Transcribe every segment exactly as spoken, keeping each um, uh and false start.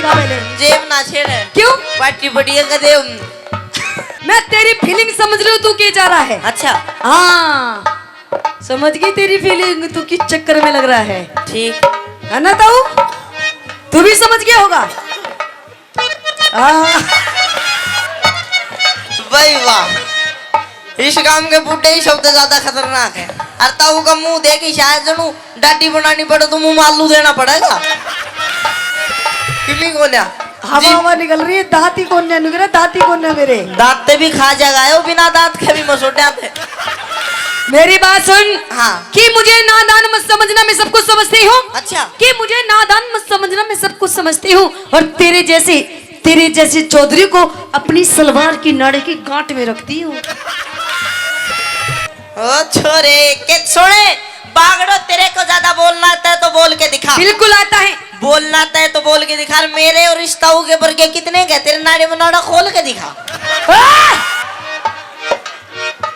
पहले। जेब ना छेड़। क्यों? पार्टी बढ़िया कर दे। मैं तेरी फीलिंग समझ रही हूँ, तू के जा रहा है। अच्छा। हाँ, समझ गई तेरी फीलिंग, तू किस चक्कर में लग रहा है। ठीक। है ना ताऊ? तू भी समझ गया होगा। हाँ। भाई वाह, इस काम के बूढ़े ही सबसे ज्यादा खतरनाक है। और ताऊ का मुंह देख ही शायद जनू डाटी बनानी पड़े तो मुंह में आलू देना पड़ेगा। किमी कोन्या। हवा जी। हवा निकल रही है, दांत ही कोन्या निकल रहा, दांत ही कोन्या मेरे। दांत ते भी खा जाएगा, आयो बिना दांत के भी मसोड्या थे। मेरी बात सुन। हाँ। कि मुझे नादान मत समझना, मैं सब कुछ समझती हूँ। अच्छा। कि मुझे नादान मत समझना, मैं सब कुछ समझती हूँ। और तेरे जैसे, तेरे जैसे चौधरी को अपनी सलवार की नाड़े की गांठ में रखती हूँ। ओ छोरे के छोरे, बागड़ो, तेरे को ज्यादा बोलना आता है तो बोल के दिखा। बिल्कुल आता है। बोलना आता है तो बोल के दिखा। और मेरे और इस ताऊ के बरगे कितने गए, तेरे नाड़े में नाड़ा खोल के दिखा। आ!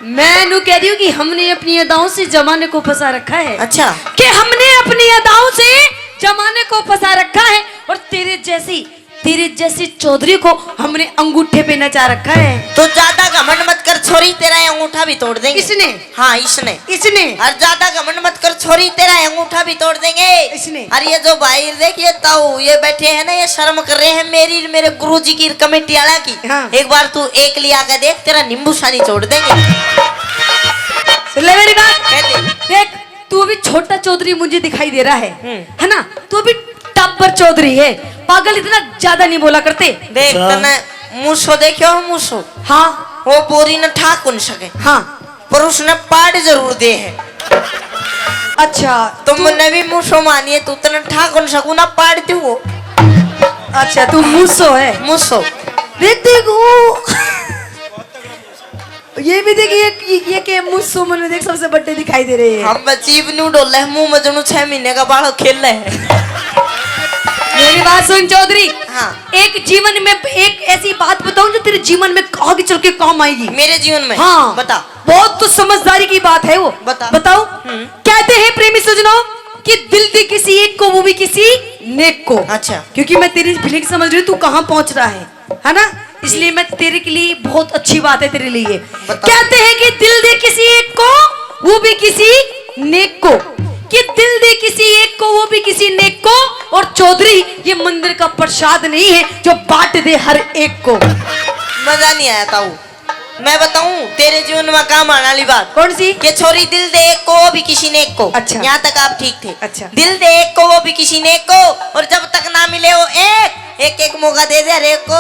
मैं नू कह रही हूँ कि हमने अपनी अदाओं से जमाने को फंसा रखा है। अच्छा। कि हमने अपनी अदाओं से जमाने को फंसा रखा है और तेरे जैसी, तेरे जैसी चौधरी को हमने अंगूठे पे नचा रखा है। तो ज्यादा घमंड मत कर छोरी, तेरा ये अंगूठा भी तोड़ देंगे। इसने? हाँ, इसने। इसने? और ज्यादा घमंड मत कर छोरी, तेरा ये अंगूठा भी तोड़ देंगे। इसने? और ये जो भाई देख, ये ताऊ, ये बैठे हैं ना, ये शर्म कर रहे हैं मेरी, मेरे गुरुजी की कमेटी वाला की। हाँ। एक बार तू एक लिया के देख, तेरा नींबू सानी छोड़ देंगे। सुन ले मेरी बात। कह दे। देख, तू अभी छोटा चौधरी मुझे दिखाई दे रहा है, हम्म। है ना? तू अभी टब्बर चौधरी है। पागल, इतना ज्यादा नहीं बोला करते। देख, अच्छा। तने मूसो देखो, मूसो। हाँ। वो बोरी ने ठा कौन सके। हाँ। पर उसने पाड़ जरूर दे है। अच्छा, तो तू मैंने भी मूसो मानिए, तू तने ठा कौन सकू ना, पाड़ तू वो। अच्छा, तू मूसो है। मूसो। ऋतिक, वो ये भी देख, ये, ये, ये के मुंह से मैंने देख सबसे बड़े दिखाई दे रहे हैं। हम बचीब न्यू डोले, मुंह में जणू छह महीने का बालक खेल रहे हैं। मेरी बात सुन चौधरी। हाँ। एक जीवन में एक ऐसी बात बताऊं जो तेरे जीवन में आगे चल के काम आएगी। मेरे जीवन में? हाँ। बता। बहुत तो समझदारी की बात है वो। बता। बताओ। हम्म। कहते हैं प्रेमी सजनों कि दिल दे किसी एक को, वो भी किसी नेक को। अच्छा। क्योंकि मैं तेरी फीलिंग समझ रही हूँ, तू कहाँ पहुंच रहा है। है ना? इसलिए मैं तेरे के लिए बहुत अच्छी बात है तेरे लिए। बता। कहते हैं कि दिल दे किसी एक को, वो भी किसी नेक को, कि दिल दे किसी एक को, वो भी किसी नेक को। और चौधरी, ये मंदिर का प्रसाद नहीं है जो बांट दे हर एक को। मजा नहीं आया ताऊ। मैं बताऊं तेरे जीवन में काम आने वाली बात। कौन सी? कि छोरी दिल दे एक को, वो भी किसी नेक को। अच्छा। यहाँ तक आप ठीक थे। अच्छा। दिल दे एक को, वो भी किसी नेक को, और जब तक ना मिले वो एक, एक एक मौका दे दे हर एक को।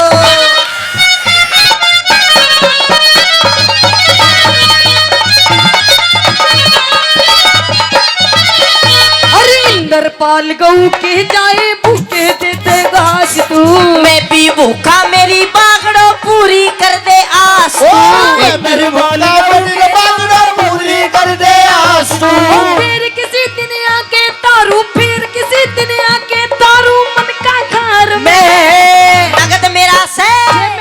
अरे इंद्रपाल गऊ के जाए भूखे दे दे घास तू। मैं भी भूखा, मेरी बागड़ो पूरी कर दे आस तू। ओ, मैं भी भूखा, मेरी बागड़ो पूरी कर दे आस तू। फिर किसी दिन आके तारू, फिर किसी दिन आके तारू मन का घर में। नगद मेरा से।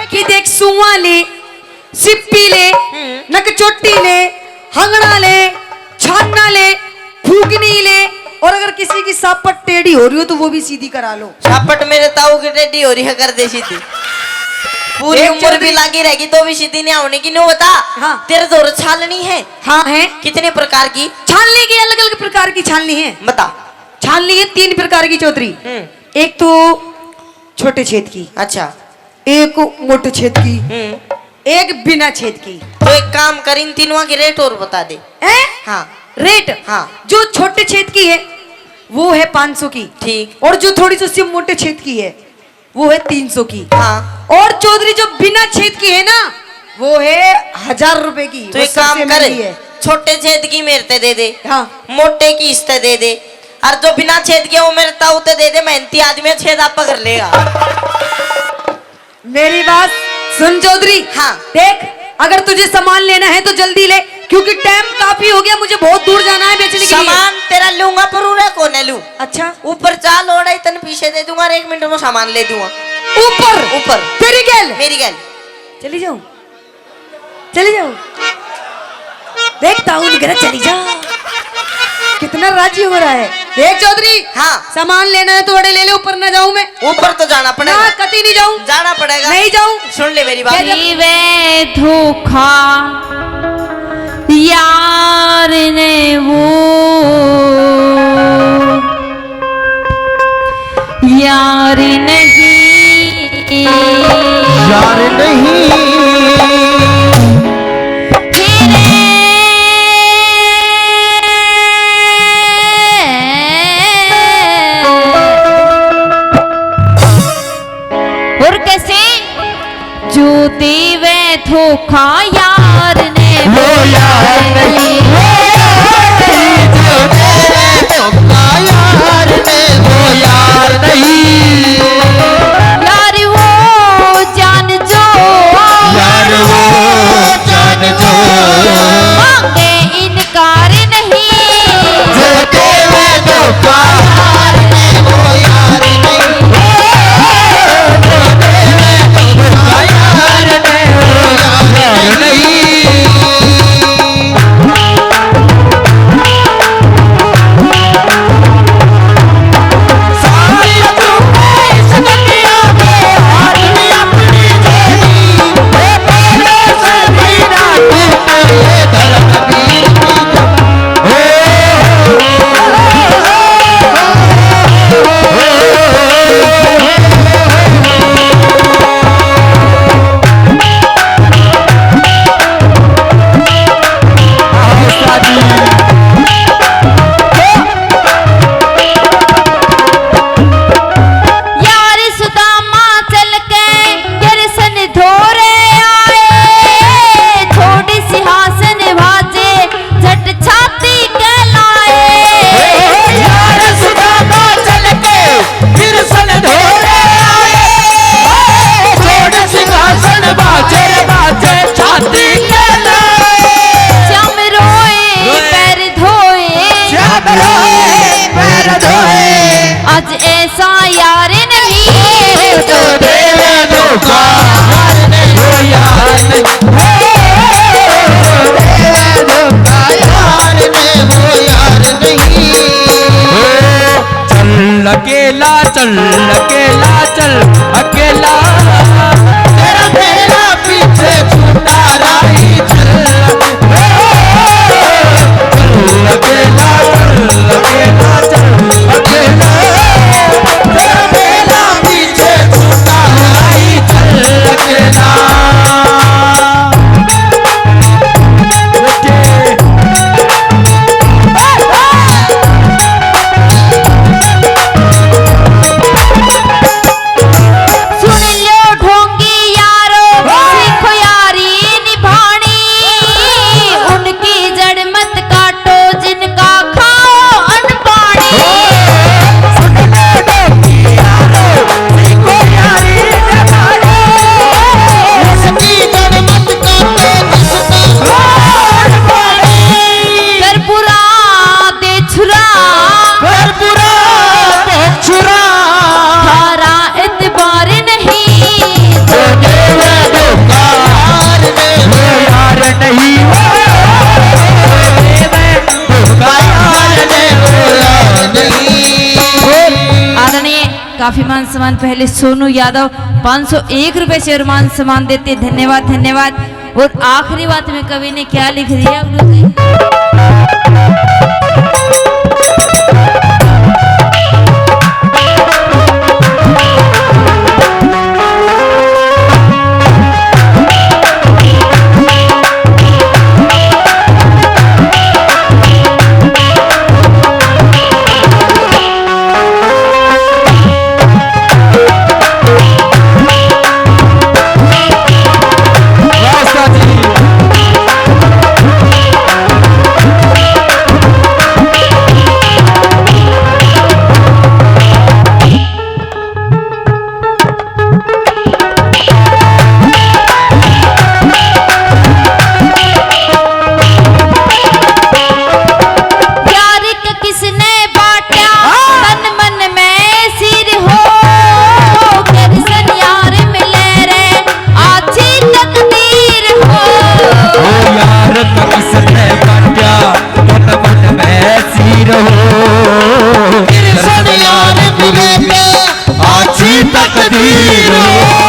कि देख सुआ ले, सिप्पी ले, हम्म। नकचोटी ले, हंगड़ा ले, छाना ले, फूकनी ले, और अगर किसी की सापट टेढ़ी हो रही हो तो वो भी सीधी करा लो। सापट मेरे ताऊ की टेढ़ी हो रही है, कर दे सीधी। पूरी एक उम्र भी चौधरी लागी रहेगी तो भी सीधी नहीं होने की, न्यू बता। हाँ। तेरे धोर छालनी है? हाँ है। कितने प्रकार की? छालनी की अलग-अलग प्रकार की छालनी है। बता। छालनी है तीन प्रकार की चौधरी। हम्म। एक तो छोटे छेद की। अच्छा। एक मोटे छेद की। हम्म। एक बिना छेद की। तो एक काम कर, इन तीनों की रेट और बता दे। हैं? हाँ। रेट? हाँ। जो छोटे छेद की है, वो है पाँच सौ की। ठीक। और जो थोड़ी सी उससे मोटे छेद की है, वो है तीन सौ की। हाँ। और चौधरी जो बिना छेद की है ना, वो है हजार रुपए की। तो वो एक काम सबसे कर, महंगी है। छोटे छेद की मेरे ते दे दे। हाँ। मोटे की इसते दे दे। और जो बिना छेद के वो मेरे ताऊ ते दे दे, मेहनती आदमी है, छेद आप कर लेगा। मेरी बात सुन चौधरी। हाँ। देख, अगर तुझे सामान लेना है तो जल्दी ले, क्योंकि टाइम काफी हो गया, मुझे बहुत दूर जाना है बेचने के लिए। सामान तेरा लूंगा, पर उरे को नहीं लूं। अच्छा। ऊपर जा, लोड़ा इतने पीछे दे दूंगा और एक मिनट में सामान ले दूंगा। ऊपर? ऊपर। तेरी गैल? मेरी गैल। चली जाऊं? चली जाऊं? देखता हूं घर, चली जा। कि इतना राजी हो रहा है। ए चौधरी, हाँ। सामान लेना है तो अड़े ले ले, ऊपर ना जाऊं मैं। ऊपर तो जाना पड़ेगा। ना, कती नहीं जाऊं। जाना पड़ेगा। नहीं जाऊं। सुन ले मेरी बात। क्या जब वे धोखा यार ने वो यार नहीं, यार नहीं। तेरे और कैसे जो देवे धोखा यार ने, वो यार नहीं, वो यार नहीं, जो देवे धोखा यार ने, वो यार नहीं। यार वो जान जो, यार वो जान जो, मांगे इनकार नहीं। जो देवे धोखा यार ने, वो यार नहीं। जो देवे धोखा यार ने, वो यार नहीं। यार सुदामा चल के गिरसन धोरे आए, छोड़ सिंहासन भाजे झट छाती के लाए। यार सुदामा चल के गिरसन धोरे आए, छोड़ सिंहासन भाजे भाजे छाती के लाए। श्याम रोए रोए। पैर धोए। श्याम रोए पैर धोए। आज ऐसा यार नहीं। तो देवे धोखा यार ने वो यार नहीं। देवे धोखा यार ने वो यार नहीं। चल अकेला, चल अकेला, चल अकेला। तेरा मेरा पीछे छूटा राही चल। चल अकेला, चल अकेला, चल अकेला। तेरा मेरा पीछे छूटा राही चल अकेला। सुन लो ढोंगी यारो, सीखो यारी निभानी, उनकी जड़ मत काटो जिनका खाओ अन्न पानी। सुन लो ढोंगी यारो, सीखो यारी निभानी, उनकी जड़ मत काटो जिनका खाओ अन्न पानी। कर बुरा दे छुरा, कर बुरा दे छुरा, थारा एतबार नहीं। जो देवे धोखा यार ने वो यार नहीं। जो देवे धोखा यार ने वो यार नहीं। आदरणीय, काफी मान सम्मान पहले सोनू यादव पाँच सौ एक रुपए से और मान सम्मान देते, धन्यवाद, धन्यवाद। और आखिरी बात में कवि ने क्या लिख दिया, गुरु जी? कदीर।